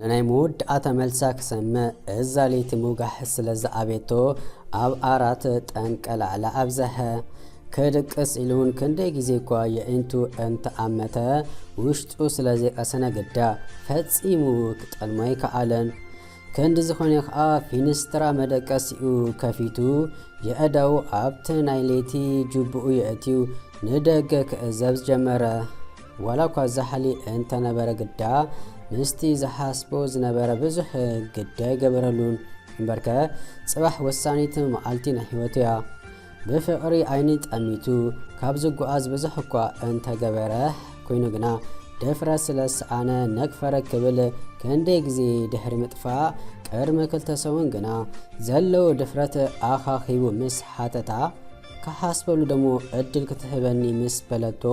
ንናይ መወዳእታ መልሳ ክሰምዕ እዛ ለይቲ ምውጋሕ ስለ ዝኣበየቶ ኣብ ዓራት ጠንቀላዕላ ኣብዝሐ። ክድቅስ ኢሉ እውን ክንደይ ግዜ እኳ የዒንቱ እንተኣመተ ውሽጡ ስለ ዘይቀሰነ ግዳ ፈጺሙ ክጠልሞ ኣይከኣለን። ክንዲ ዝኾነ ከኣ ፊንስትራ መደቀሲኡ ከፊቱ የእዳዉ ኣብቲ ናይ ለይቲ ጁቡኡ የእትዩ ንደገ ክእዘዝ ጀመረ። ዋላ እኳ ዛሕሊ እንተነበረ ግዳ ምስቲ ዝሓስቦ ዝነበረ ብዙሕ ግዲ ኣይገበረሉን። እምበርከ ጽባሕ ወሳኒት መዓልቲ ናይ ህይወቱ እያ። ብፍቕሪ ዓይኒ ጠሚቱ ካብ ዝጓዓዝ ብዙሕ እኳ እንተገበረ ኮይኑ ግና ድፍረት ስለ ዝሰኣነ ነግፈረ ክብል ክንደይ ግዜ ድሕሪ ምጥፋእ ቅድሚ ክልተ ሰሙን ግና ዘለዎ ድፍረት ኣኻኺቡ ምስ ሓተታ ክሓስበሉ ደሞ ዕድል ክትህበኒ ምስ በለቶ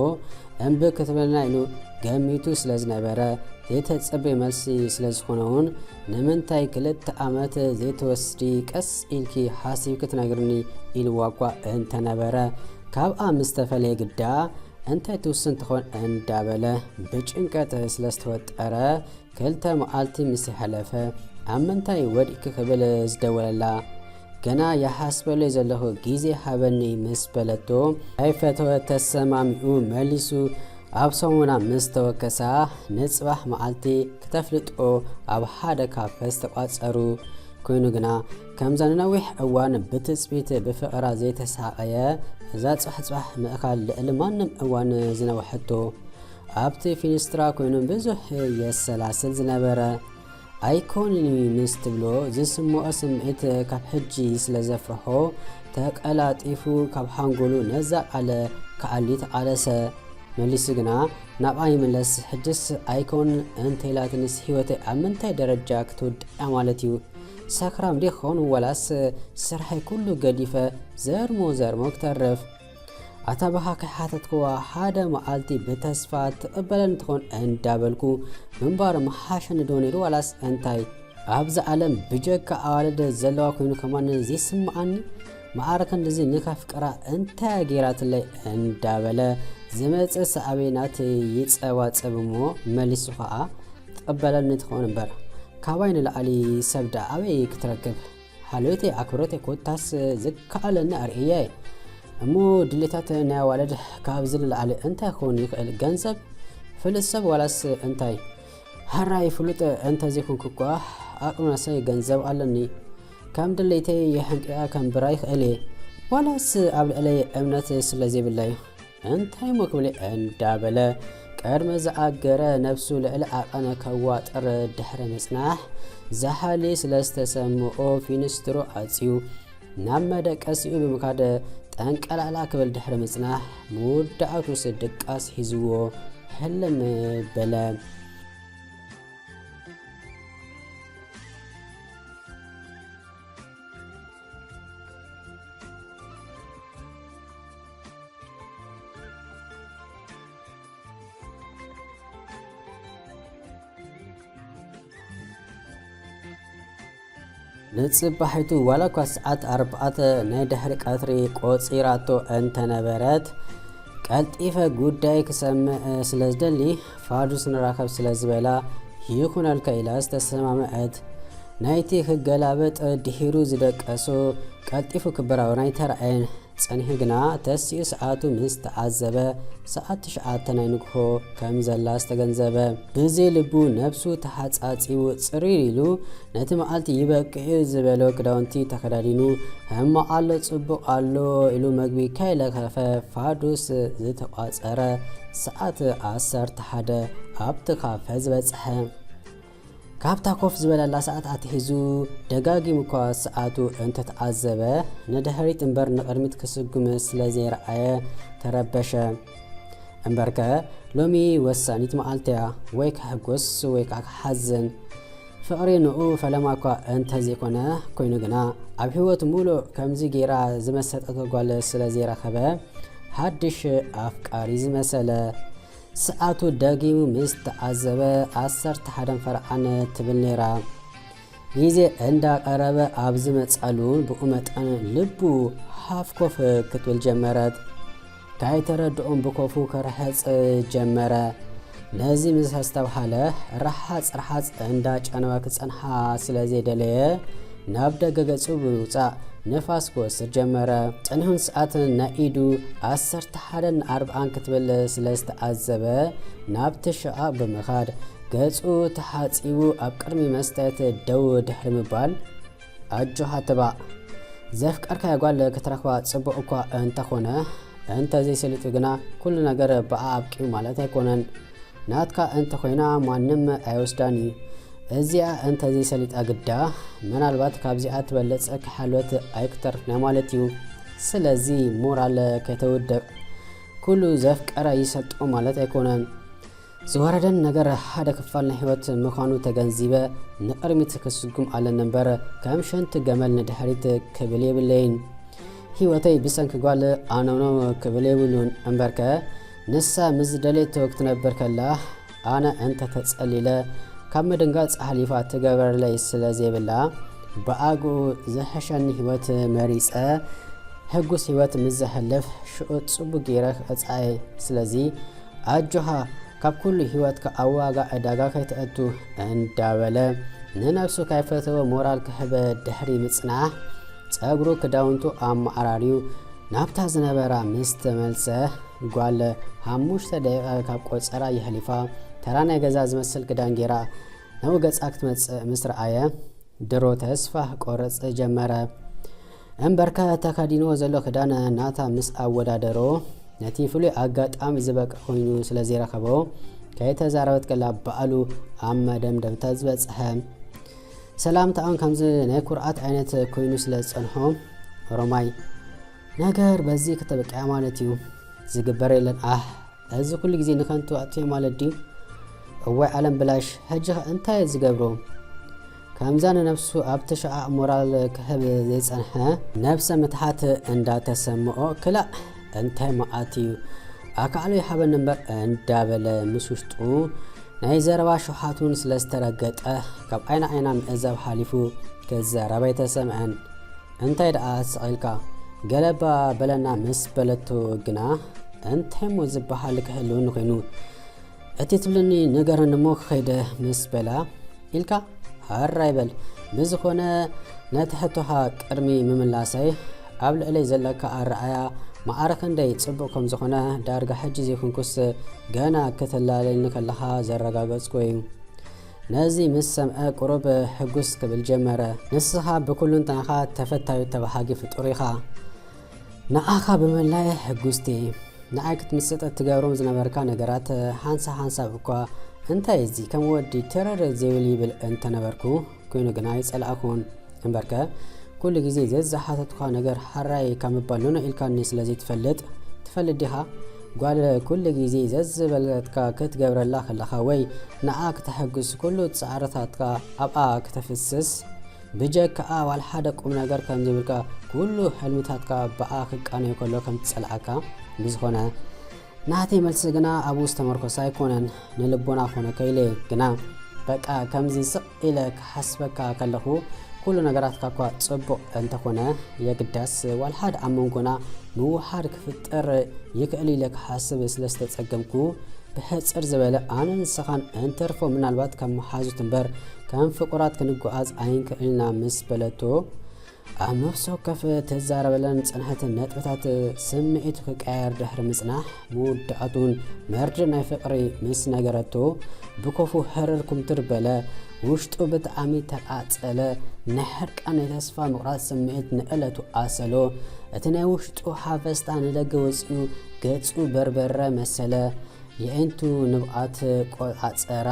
እምቢ ክትብለና ኢሉ ገሚቱ ስለ ዝነበረ ዘይተጸበየ መልሲ ስለ ዝኾነ እውን ንምንታይ ክልተ ዓመት ዘይትወስዲ ቀስ ኢልኪ ሓሲብኪ ትነግርኒ ኢልዋ እኳ እንተነበረ ካብኣ ምስ ተፈለየ ግዳ እንታይ ትውስን ትኾን እንዳበለ ብጭንቀት ስለ ዝተወጠረ ክልተ መዓልቲ ምስ ሓለፈ ኣብ ምንታይ ወዲእኪ ክብል ዝደወለላ ገና ይሓስበሉ ዘለኹ ግዜ ሃበኒ ምስ በለቶ ኣይፈተወ ተሰማሚኡ መሊሱ ኣብ ሰሙና ምስ ተወከሳ ንጽባሕ መዓልቲ ክተፍልጦ ኣብ ሓደ ካፈ ዝተቋጸሩ ኮይኑ ግና ከምዛ ንነዊሕ እዋን ብትጽቢት ብፍቕራ ዘይተሳቐየ እዛ ጽሕጽሕ ምእካል ልዕሊ ማንም እዋን ዝነውሐቶ ኣብቲ ፊንስትራ ኮይኑ ብዙሕ የሰላስል ዝነበረ ኣይኮንን እዩ ምስ ትብሎ ዝስምዖ ስምዒት ካብ ሕጂ ስለ ዘፍርሖ ተቀላጢፉ ካብ ሓንጎሉ ነዛ ቃለ ክኣሊ ተቃለሰ። መሊሱ ግና ናብኣ ይምለስ ሕጅስ ኣይኮን እንተኢላትንስ ህይወተይ ኣብ ምንታይ ደረጃ ክትውድእ እያ ማለት እዩ? ሰክራም ዲኾን ወላስ ስርሐይ ኩሉ ገዲፈ ዘርሞ ዘርሞ ክተርፍ? ኣታ ብኻ ከይሓተትክዋ ሓደ መዓልቲ ብተስፋ ትቕበለኒ ትኾን እንዳበልኩ ምንባር ምሓሸኒ ዶ ነይሩ ዋላስ እንታይ? ኣብዚ ዓለም ብጀካ ኣዋልድ ዘለዋ ኮይኑ ከማን ዘይስምዓኒ መዓረ ክንድዚ ንከፍቅራ እንታይ ገይራትለይ እንዳበለ ዝመጽእ ሰዓበይ ናተይ ይጸባጸብ እሞ መሊሱ ኸኣ ትቕበለኒ ትኾን እምበር ካባይ ንላዕሊ ሰብ ደኣ ኣበይ ክትረክብ? ሓልዮተይ ኣክብሮተይ ኮታስ ዝከኣለኒ ኣርእየ እሞ ድሌታት ናይ ኣዋልድ ካብዚ ንላዕሊ እንታይ ክኸውን ይኽእል? ገንዘብ? ፍሉጥ ሰብ ዋላስ እንታይ? ሕራይ ፍሉጥ እንተዘይኮንኩ እኳ ኣቅምናሰይ ገንዘብ ኣለኒ። ከም ድሌተይ የሕንቂኣ ከንብራ ይኽእል እየ። ዋላስ ኣብ ልዕለይ እምነት ስለ ዘይብላ እዩ። እንታይ እሞ ክብል እንዳበለ ቅድሚ ዝኣገረ ነብሱ ልዕሊ ዓቐን ከዋጥር ድሕሪ ምጽናሕ ዛሓሊ ስለ ዝተሰምኦ ፊንስትሩ ዓጽዩ ናብ መደቀሲኡ ብምኻድ ጠንቀላዕላ ክብል ድሕሪ ምጽናሕ መወዳእቱስ ድቃስ ሒዝዎ ህልም በለ። ንጽባሒቱ ዋላ እኳ ሰዓት ኣርባዕተ ናይ ድሕሪ ቀትሪ ቆጺራቶ እንተነበረት፣ ቀልጢፈ ጉዳይ ክሰምዕ ስለ ዝደሊ ፋዱስ ንራኸብ ስለ ዝበላ ይኹነልካ ኢላ ዝተሰማምዐት። ናይቲ ክገላበጥ ድሒሩ ዝደቀሶ ቀልጢፉ ክበራበር ኣይተራእየን። ጸኒሑ ግና ተሲኡ ሰዓቱ ምስ ተዓዘበ፣ ሰዓት ትሽዓተ ናይ ንግሆ ከም ዘላ ዝተገንዘበ። ብዘይ ልቡ ነብሱ ተሓጻጺቡ ጽሪር ኢሉ፣ ነቲ መዓልቲ ይበቅዕ እዩ ዝበሎ ክዳውንቲ ተኸዳዲኑ፣ ህማቕ ኣሎ ጽቡቕ ኣሎ ኢሉ መግቢ ከይለኸፈ ፋዱስ ዝተቋጸረ ሰዓት ዓሰርተ ሓደ ኣብቲ ካፈ ዝበጽሐ። ካብታ ኮፍ ዝበለላ ሰዓት ኣትሒዙ ደጋጊሙ እኳ ሰዓቱ እንተተዓዘበ፣ ንድሕሪት እምበር ንቕድሚት ክስጉም ስለ ዘይረኣየ ተረበሸ። እምበርከ፣ ሎሚ ወሳኒት መዓልቲ እያ። ወይ ክሕጎስ ወይ ከኣ ክሓዝን። ፍቕሪ ንኡ ፈለማ እኳ እንተዘይኮነ፣ ኮይኑ ግና ኣብ ህይወቱ ሙሉእ ከምዚ ገይራ ዝመሰጠቶ ጓል ስለ ዘይረኸበ፣ ሓድሽ ኣፍቃሪ ዝመሰለ። ሰዓቱ ደጊሙ ምስ ተዓዘበ፣ ዓሰርተ ሓደን ፈርዓን ትብል ነይራ። ግዜ እንዳቐረበ ኣብ ዝመጻሉ፣ ብኡ መጠን ልቡ ሃፍ ኮፍ ክትብል ጀመረት። ካይተረድኦም ብኮፉ ክርሕጽ ጀመረ። ነዚ ምስ ኣስተብሃለ፣ ረሓጽ ረሓጽ እንዳ ጨነወ ክጸንሓ ስለ ዘይደለየ፣ ናብ ደገ ገጹ ብምውጻእ ንፋስ ክወስድ ጀመረ። ጽንሑን ሰዓትን ናይ ኢዱ ዓሰርተ ሓደን ኣርብዓን ክትብል ስለ ዝተኣዘበ፣ ናብቲ ሸቓቕ ብምኻድ፣ ገጹ ተሓጺቡ ኣብ ቅድሚ መስትያት ደው ድሕሪ ምባል፣ ኣጆኻ ትባዕ። ዘፍቀርካያ ጓል ክትረኽባ ጽቡቕ እኳ እንተኾነ፣ እንተዘይሰሊጡ ግና ኩሉ ነገር ብኣ ኣብቂኡ ማለት ኣይኮነን። ናትካ እንተኾይና ማንም ኣይወስዳን እዩ። እዚኣ እንተዘይሰሊጣ ግዳ፣ ምናልባት ካብዚኣ ትበልጽ ክሓልወት ኣይክተርፍን እያ ማለት እዩ። ስለዚ ሞራል ከይተውድቕ። ኩሉ ዘፍቀረ ይሰልጦ ማለት ኣይኮነን። ዝወረደን ነገር ሓደ ክፋል ናይ ህይወት ምዃኑ ተገንዚበ፣ ንቕድሚት ክስጉም ኣለኒ እምበር፣ ከም ሸንቲ ገመል ንድሕሪት ክብል የብለይን። ህይወተይ ብሰንኪ ጓል ኣነውነው ክብል የብሉን። እምበርከ፣ ንሳ ምስ ደልየቶ ክትነብር ከላ፣ ኣነ እንተ ተጸሊለ፣ ካብ ምድንጋጽ ሓሊፋ ትገበረለይ ስለ ዘይብላ፣ ብኣግኡ ዝሕሸኒ ህይወት መሪጸ፣ ህጉስ ህይወት ምስ ዘሕልፍ፣ ሽዑ ጽቡቕ ገይረ ክቐጽዓ እየ። ስለዚ፣ ኣጆኻ፣ ካብ ኩሉ ህይወትካ ኣብ ዋጋ ዕዳጋ ከይትእቱ እንዳበለ፣ ንነብሱ ካይፈተወ ሞራል ክህበ ድሕሪ ምጽናሕ፣ ጸጉሩ ክዳውንቱ ኣመዓራርዩ ናብታ ዝነበራ ምስ ተመልሰ፣ ጓል ሓሙሽተ ደቂቐ ካብ ቆጸራ የሕሊፋ፣ ተራ ናይ ገዛ ዝመስል ክዳን ገይራ ናብ ገጻ ክትመጽእ ምስ ረኣየ፣ ድሮ ተስፋ ክቆርጽ ጀመረ። እምበርከ ተኸዲንዎ ዘሎ ክዳን ናታ ምስ ኣወዳደሮ፣ ነቲ ፍሉይ ኣጋጣሚ ዝበቅዕ ኮይኑ ስለ ዘይረኸቦ፣ ከይተዛረበት ከላ ባዕሉ ኣብ መደምደምታ ዝበጽሐ። ሰላምታኦም ከምዚ ናይ ኩርዓት ዓይነት ኮይኑ ስለ ዝጸንሖ፣ ሮማይ፣ ነገር በዚ ከተብቅያ ማለት እዩ። ዝግበር የለን። ኣህ፣ እዚ ኩሉ ግዜ ንኸንቱ ኣጥፍዮ ማለት ድዩ? እዋይ ዓለም ብላሽ፣ ሕጂ ኸ እንታይ እዩ ዝገብሮ? ከምዛ ንነብሱ ኣብቲ ሸቓቕ ሞራል ክህብ ዘይጸንሐ፣ ነብሰ ምትሓት እንዳተሰምኦ፣ ክላእ እንታይ መዓት እዩ? ኣካዕሎ ይሃበኒ እምበር እንዳበለ ምስ ውሽጡ ናይ ዘረባ ሸውሃቱን ስለ ዝተረገጠ፣ ካብ ዓይና ዓይና ምእዛብ ሓሊፉ ክዛረብ ኣይተሰምዐን። እንታይ ደኣ ስቕ ኢልካ? ገለባ በለና ምስ በለቶ ግና፣ እንታይ እሞ ዝበሃል ክህልወኒ ኮይኑ? እቲ ትብልኒ ንገረኒ እሞ ክኸይደ ምስ በላ፣ ኢልካ ሃር ኣይበል። ብዝኾነ ነቲ ሕቶኻ ቅድሚ ምምላሰይ፣ ኣብ ልዕለይ ዘለካ ኣረኣእያ ማዕረ ክንደይ ጽቡቕ ከም ዝኾነ ዳርጋ ሕጂ ዘይኮንኩስ ገና ክትላለየኒ ከለኻ ዘረጋገጽኩ እዩ። ነዚ ምስ ሰምዐ ቁሩብ ሕጉስ ክብል ጀመረ። ንስኻ ብኩሉንትናኻ ተፈታዊ ተባሃጊ ፍጡር ኢኻ። ንዓኻ ብምልላይ ሕጉስቲ። ንዓይ ክትምስጥ እትገብሮም ዝነበርካ ነገራት ሓንሳብ ሓንሳብ እኳ፣ እንታይ እዚ ከም ወዲ ተረር ዘይብል ይብል እንተነበርኩ፣ ኮይኑ ግና ኣይጸላእኩን። እምበርከ፣ ኩሉ ግዜ ዘዝሓተትኳ ነገር ሓራይ ካብ ምባል ኖኖ ኢልካኒ ስለ ዘይትፈልጥ፣ ትፈልጥ ዲኻ? ጓል ኩሉ ግዜ ዘዝበለትካ ክትገብረላ ከለኻ ወይ ንዓ ክተሐጉስ ኩሉ ጻዕርታትካ ኣብኣ ክተፍስስ፣ ብጀካኣ ዋላ ሓደ ቁም ነገር ከም ዘይብልካ፣ ኩሉ ሕልምታትካ ብኣ ክቃነዮ ከሎ ከም ትጸልኣካ። ብዝኾነ፣ ናተይ መልሲ ግና ኣብኡ ዝተመርኮሰ ኣይኮነን። ንልቦና ኮነ ከይለ ግና፣ በቃ ከምዚ ስቕ ኢለ ክሓስበካ ከለኹ፣ ኩሉ ነገራትካ እኳ ጽቡቕ እንተኾነ፣ የግዳስ ዋላ ሓደ ኣብ መንጎና ምውሓድ ክፍጠር ይኽእል ኢለ ክሓስብ ስለ ዝተጸገምኩ፣ ብሕጽር ዝበለ ኣነ ንስኻን እንትርፎ ምናልባት ከም መሓዙት እምበር ከም ፍቑራት ክንጓዓዝ ኣይንክእልን ኢና ምስ በለቶ፣ ኣብ ነፍሲ ወከፍ ትዛረበለን ዝጸንሐት ነጥብታት ስምዒቱ ክቀያየር ድሕሪ ምጽናሕ፣ መወዳእቱን መርድእ ናይ ፍቕሪ ምስ ነገረቶ፣ ብኮፉ ህርር ኩምትር በለ። ውሽጡ ብጣዕሚ ተቃጸለ። ናይ ሕርቃን ናይ ተስፋ ምቑራጽ ስምዒት ንዕለቱ ኣሰሎ። እቲ ናይ ውሽጡ ሓፈስታ ንደገ ወጺኡ ገጹ በርበረ መሰለ። የዒንቱ ንብዓት ቆጻጸራ።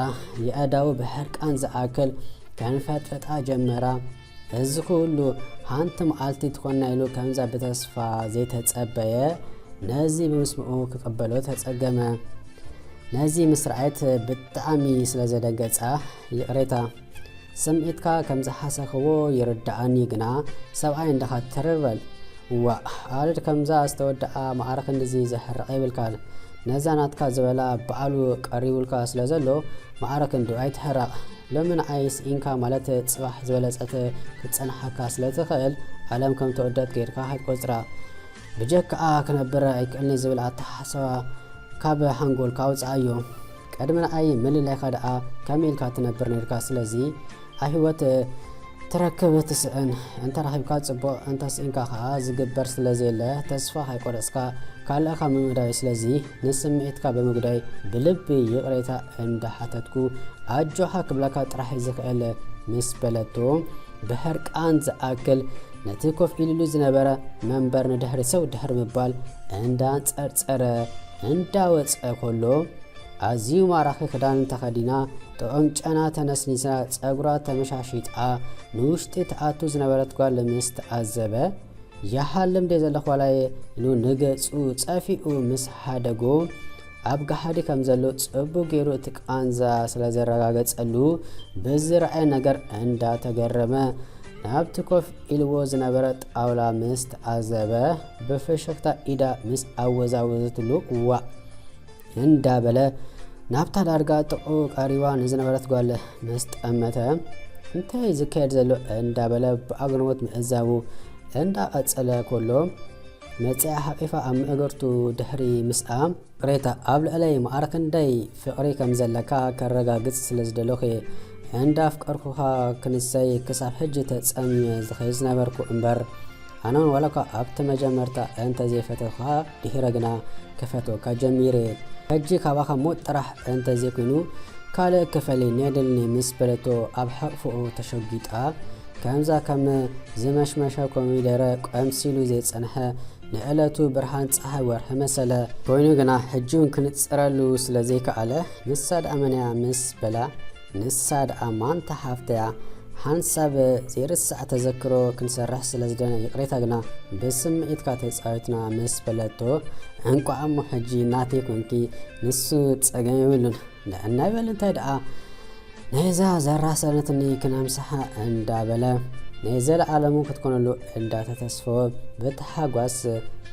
የኣእዳዉ ብሕርቃን ዝኣክል ከንፈጥፍጣ ጀመራ። እዚ ኩሉ ሓንቲ መዓልቲ ትኾና ኢሉ ከምዛ ብተስፋ ዘይተጸበየ ነዚ ብምስምኡ ክቕበሎ ተጸገመ። ነዚ ምስ ረኣየት ብጣዕሚ ስለ ዘደንገጻ፣ ይቕሬታ፣ ስምዒትካ ከም ዝሓሰኽዎ ይርድኣኒ፣ ግና ሰብኣይ እንዲኻ ትርር በል። ዋእ፣ ኣረድ ከምዛ ዝተወድኣ ማዕረ ክንድዚ ዘሕርቕ የብልካን። ነዛ ናትካ ዝበላ ባዕሉ ቀሪቡልካ ስለ ዘሎ ማዕረ ክንድኡ ኣይትሕረቕ። ሎሚ ንዓይ ስኢንካ ማለት ጽባሕ ዝበለጸት ክትጸንሓካ ስለ ትኽእል ዓለም ከም ተወደት ጌርካ ኣይትቆጽራ። ብጀካኣ ክነብር ኣይክእልን ዝብል ኣተሓሳስባ ካብ ሓንጎልካ ኣውጽኣዮ። ቅድሚ ንኣይ ምልላይካ ደኣ ከመይ ኢልካ ትነብር ነርካ? ስለዚ ኣብ ህይወት ትረክብ ትስእን፣ እንተ ረኺብካ ጽቡቕ፣ እንተ ስኢንካ ከኣ ዝግበር ስለ ዘየለ ተስፋ ከይቆረጽካ ካልእኻ ምምዳይ። ስለዚ ንስምዒትካ ብምጉዳይ ብልቢ ይቕሬታ እንዳሓተትኩ ኣጆኻ ክብለካ ጥራሕ ዝኽእል ምስ በለቶ፣ ብሕርቃን ዝኣክል ነቲ ኮፍ ኢሉሉ ዝነበረ መንበር ንድሕሪ ሰው ድሕሪ ምባል እንዳንጸርጸረ እንዳወጸ ከሎ፣ ኣዝዩ ማራኺ ክዳን ተኸዲና፣ ጥዑም ጨና ተነስኒሳ፣ ጸጉራ ተመሻሺጣ፣ ንውሽጢ ትኣቱ ዝነበረት ጓል ምስ ተኣዘበ፣ "ይሃልም ድየ ዘለኹ ዋላየ?" ኢሉ ንገጹ ጸፊኡ ምስ ሓደጎ፣ ኣብ ገሓዲ ከም ዘሎ ጽቡቕ ገይሩ እቲ ቃንዛ ስለ ዘረጋገጸሉ፣ ብዝረኣየ ነገር እንዳተገረመ፣ ናብቲ ኮፍ ኢልዎ ዝነበረ ጣውላ ምስ ተኣዘበ፣ ብፍሽኽታ ኢዳ ምስ ኣወዛወዘትሉ፣ "ዋእ!" እንዳበለ ናብታ ዳርጋ ጥቕኡ ቀሪባ ንዝነበረት ጓል ምስ ጠመተ፣ "እንታይ ዝካየድ ዘሎ?" እንዳበለ ብኣግርሞት ምእዛቡ እንዳቐጸለ ከሎ፣ መጺኣ ሓቂፋ ኣብ ምእግርቱ ድሕሪ ምስኣ፣ "ቅሬታ ኣብ ልዕለይ ማዕረ ክንደይ ፍቕሪ ከም ዘለካ ከረጋግጽ ስለ ዝደለኹ እየ። እንዳፍቀርኩኻ ክንሰይ ክሳብ ሕጂ ተጸሚመ ዝኸይድ ዝነበርኩ እምበር፣ ኣነ እውን ዋላ እኳ ኣብቲ መጀመርታ እንተ ዘይፈተኹኻ፣ ድሒረ ግና ክፈትወካ ጀሚረ። ሕጂ ካባኻ ሞት ጥራሕ እንተ ዘይኮይኑ፣ ካልእ ክፈልየኒ ኣይደልን" ምስ በለቶ፣ ኣብ ሕቕፍኡ ተሸጒጣ፣ ከምዛ ከም ዝመሽመሸ ኮሚደረ ቀምሲሉ ዘይጸንሐ፣ ንዕለቱ ብርሃን ጸሓይ ወርሒ መሰለ። ኮይኑ ግና ሕጂ እውን ክንጽረሉ ስለ ዘይከኣለ፣ "ንሳ ደኣ መን እያ?" ምስ በላ፣ "ንሳ ደኣ ማንታ ሓፍተያ፣ ሓንሳብ ዘይርሳዕ ተዘክሮ ክንሰርሕ ስለ ዝደነ፣ ይቕሬታ ግና ብስምዒትካ ተጻዊትና" ምስ በለቶ፣ "እንቋዕ እሞ ሕጂ ናተይ ኮንኪ፣ ንሱ ጸገም የብሉን። ንዕናይ በል እንታይ ደኣ ናይዛ ዘራሰነትኒ ክነምስሓ" እንዳበለ፣ ናይ ዘለኣለሙ ክትኮነሉ እንዳተተስፈወ፣ ብታሓጓስ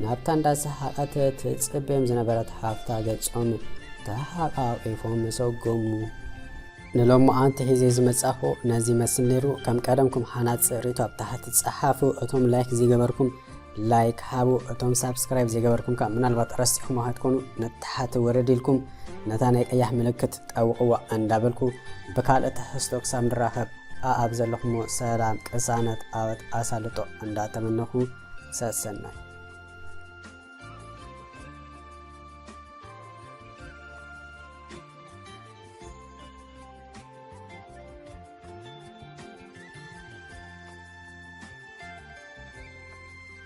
ናብታ እንዳሰሓቐት ትጽበዮም ዝነበረት ሓፍታ ገጾም ተሓቓቒፎም ሰጎሙ። ንሎማዓንቲ ሒዘ ዝመጻኹ ነዚ ይመስል ነይሩ። ከም ቀደምኩም ሓናጺ ርእይቶ ኣብ ታሕቲ ጸሓፉ። እቶም ላይክ ዘይገበርኩም ላይክ ሃቡ። እቶም ሳብስክራይብ ዘይገበርኩም ከኣ ምናልባት ረሲዕኹም ከትኮኑ፣ ንታሕቲ ወረድ ኢልኩም ነታ ናይ ቀያሕ ምልክት ጠውቕዋ እንዳበልኩ፣ ብካልእ ትሕዝቶ ክሳብ ንራኸብ፣ ኣኣብ ዘለኹሞ ሰላም፣ ቅሳነት፣ ዓወት፣ ኣሳልጦ እንዳተመነኹ፣ ሰሰናይ።